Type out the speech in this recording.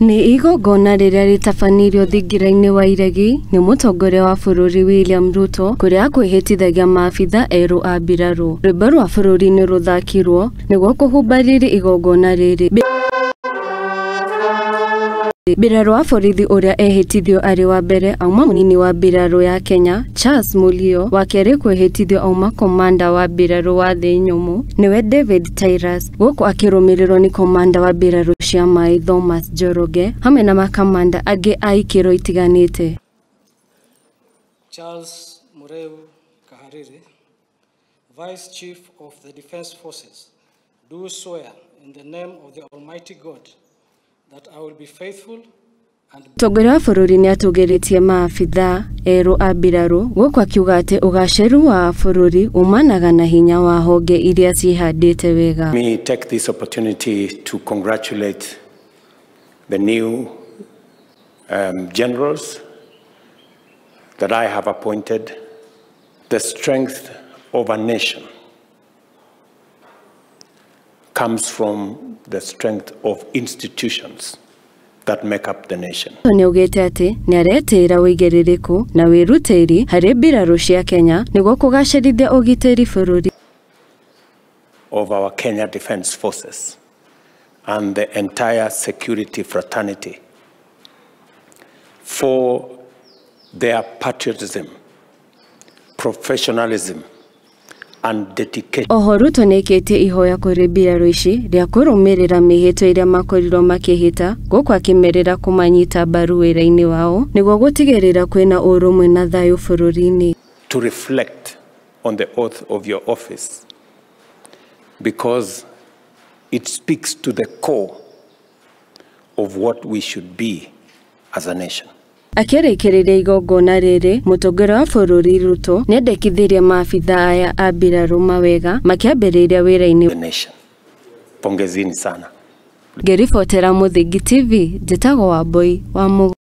Nĩ igongona rĩrĩa rĩtabanirio thingira-inĩ wa iregi nĩ mũtongoria wa bũrũri William Ruto kũrĩa akwĩhĩtithagia maabitha erũ a mbirarũ. Rwĩmbo rwa bũrũri nĩ rũthakirwo nĩguo kũhumba riri igongona rĩrĩ. Mbirarũ wa borithi ũrĩa ehĩtithio arĩ wa mbere auma mũnini wa mbirarũ ya Kenya Charles Mulio, wa kerĩ kwĩhĩtithio auma komanda wa mbirarũ wa thĩ nyũmũ nĩwe David Tirus, gũkũ akĩrũmĩrĩrwo nĩ komanda wa mbirarũ cia maĩ Thomas Njoroge hamwe na makamanda angĩ a ikĩro itiganĩte. Charles Mureu Kahariri, Vice Chief of the Defense Forces, do swear in the name of the Almighty God that I will be faithful and Mũtongoria wa bũrũri nĩ atũgĩrĩtie maabitha erũ a mbirarũ gũkũ akiuga atĩ ũgacĩru wa bũrũri umanaga na hinya wa honge iria ciĩhandĩte wega. Let me take this opportunity to congratulate the new generals that I have appointed. The strength of a nation comes from the strength of institutions that make up the nation. Nĩ augĩte atĩ nĩ aretĩĩra ũigĩrĩrĩku na wĩrutĩri harĩ mbirarũ cia Kenya nĩguo kũgacĩrithia ũgitĩri bũrũri. Of our Kenya Defense Forces and the entire security fraternity for their patriotism, professionalism, and dedication. Oho Ruto nĩaikĩtie ihoya kũrĩ mbirarũ ici rĩa kũrũmĩrĩra mĩhĩtwa ĩrĩa makorirwo makĩhĩta gũkũ akĩmerĩra kũmanyita mbaru wĩra-inĩ wao nĩguo gũtigĩrĩra kwĩna ũrũmwe na thayũ bũrũri-inĩ. To reflect on the oath of your office, because it speaks to the core of what we should be as a nation. Akĩrĩkĩrĩria igongona rĩrĩ, mũtongoria wa bũrũri Ruto nĩendekithirie maabitha aya a mbirarũ mawega makĩambĩrĩria wĩra-inĩ. The nation. Pongezini sana. Ngĩribotera Mũthingi TV, njĩtagwo Wambui wa Mũgo.